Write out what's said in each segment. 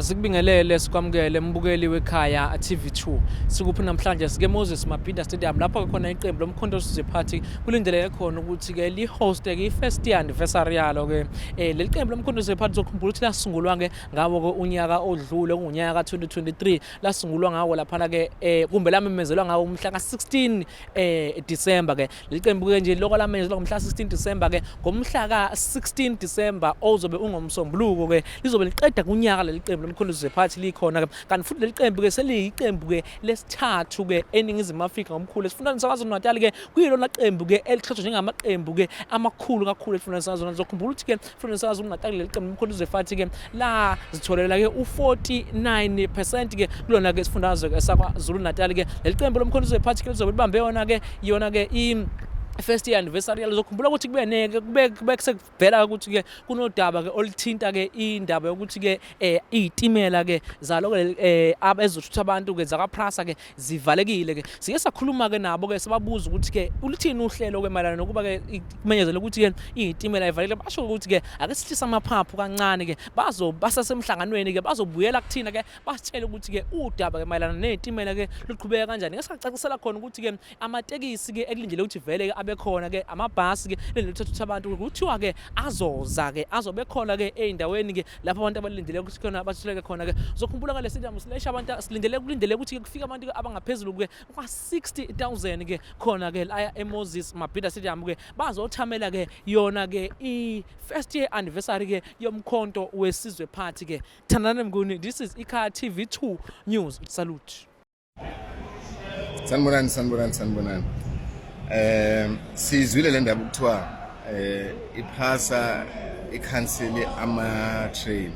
Asikubingelele, sikwamukele mbukeli weKhaya TV2. Sikuphi namhlanje? Sike Moses Mabhida Stadium, lapho khona iqembu loMkhonto Sizwe Party kulindeleke khona ukuthi ke li-host ke i-first year anniversary yalo ke. Leli qembu loMkhonto Sizwe Party, uzokhumbula ukuthi lasungulwa ke ngawo ke unyaka odlule, kungunyaka ka-2023 lasungulwa ngawo laphana ke, kumbe lamemezelwa ngawo umhla ka-16 December ke. Leli qembu ke nje loko lamenyezelwa ngomhla 16 December ke. Ngomhla ka-16 December ozobe ungomsombuluko ke lizobe liqeda kunyaka leli qembu loMkhonto Sizwe Party likhona ke. Kanti futhi leli qembu ke seliyiqembu ke lesithathu ke eNingizimu Afrika ngomkhulu esifundazweni saKwaZulu Natal ke. Kuyilona qembu ke elithathwa njengamaqembu ke amakhulu kakhulu esifundazweni saKwaZulu Natal. Uzokhumbula ukuthi ke esifundazweni saKwaZulu Natal leli qembu loMkhonto Sizwe Party ke la zitholela ke u-49% ke kulona ke isifundazwe ke saKwaZulu Natal ke. Leli qembu loMkhonto Sizwe Party ke lizobe libambe yona ke i first year anniversary yalo. Uzokhumbula ukuthi kube neke kube sekuvela ukuthi ke kunodaba ke oluthinta ke indaba yokuthi ke izitimela ke zalo ke abezothutha abantu ke zakwa-PRASA ke zivalekile ke. Sike sakhuluma ke nabo ke, sababuza ukuthi ke uluthini uhlelo ke mayelana nokuba ke kumenyezela ukuthi ke izitimela ivalekile. Basho ukuthi ke ake sihlise amaphaphu kancane ke, bazo basasemhlanganweni ke, bazobuyela kuthina ke basitshele ukuthi ke udaba ke mayelana nezitimela ke luqhubeka kanjani. Ke sacacisela khona ukuthi ke amatekisi ke ekulindele ukuthi vele ke abe khona ke, amabhasi ke lendele ukuthatha abantu, kuthiwa ke azoza ke, azobe khona ke ey'ndaweni ke lapho abantu abalindele ukuthi khona bathuleke khona ke. Uzokhumbula ngale stadium silesha abantu, silindele kulindele ukuthi ke kufike abantu ke abangaphezulu ke kwa-60,000 ke khona ke la eMoses Mabhida Stadium ke, bazothamela ke yona ke i-first year anniversary ke yoMkhonto weSizwe Party ke. Thandane Mnguni, this is iKhaya TV2 News. Salute. Sanibonani, sanibonani, sanibonani. Sizwile le ndaba kuthiwa iPRASA ikhansele ama train.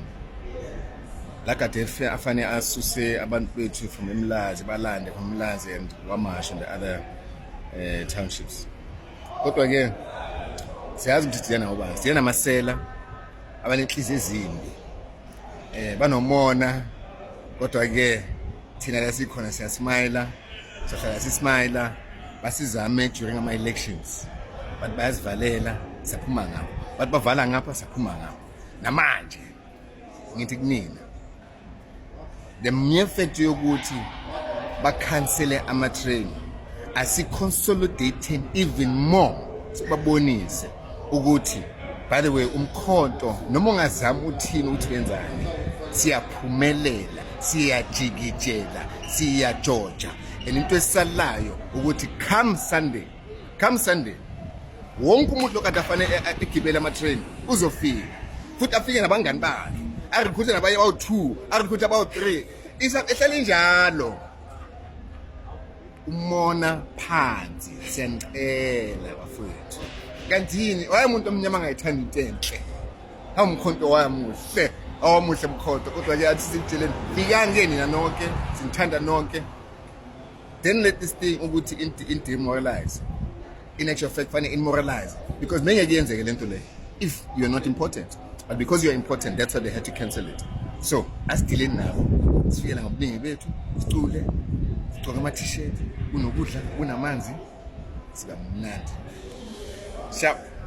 La kade afane asuse abantu bethu from eMlazi, balande from eMlazi and KwaMashu and the other townships. Kodwa ke siyazi ukuthi siyana ngoba siyana namasela abanenhliziyo ezimbi. Banomona, kodwa ke thina la sikhona siyasmayila, sihlala sismayila. Basizame during ama elections, but bayazivalela, saphuma ngapha, bathi bavala ngapha, saphuma ngapha. Namanje ngithi kunina, the mere fact yokuthi bakhansele ama-train, asi-consolidating even more, sibabonise ukuthi, by the way, umkhonto noma ungazama uthini ukuthi wenzani, siyaphumelela, siyajikijela, siyajoja. And into esalayo ukuthi come Sunday, come Sunday, wonke umuntu lokade afanele egibele ama-train uzofika futhi afike nabangani bakhe, arecruite nabanye abawu-two, arecruite abawu-three. Ehlale njalo umona phansi. Siyanicela bafowethu. Kanti yini waye umuntu omnyama angayithandi into enhle? Hawu, mkhonto wamuhle, awamuhle mkhonto. Kodwa-ke athi sikutsheleni, fikani ke nina nonke, sinithanda nonke. Then let this thing ukuthi in demoralize, in actual fact fanele immoralize, because mengeke yenzeke lento le if you're not important. But because you're important, that's why they had to cancel it. So asidileni nabo, sifikela ngobuningi bethu, sicule, sigcoke ama-T-shirt, kunokudla, kunamanzi, siba mnandi. Sharp.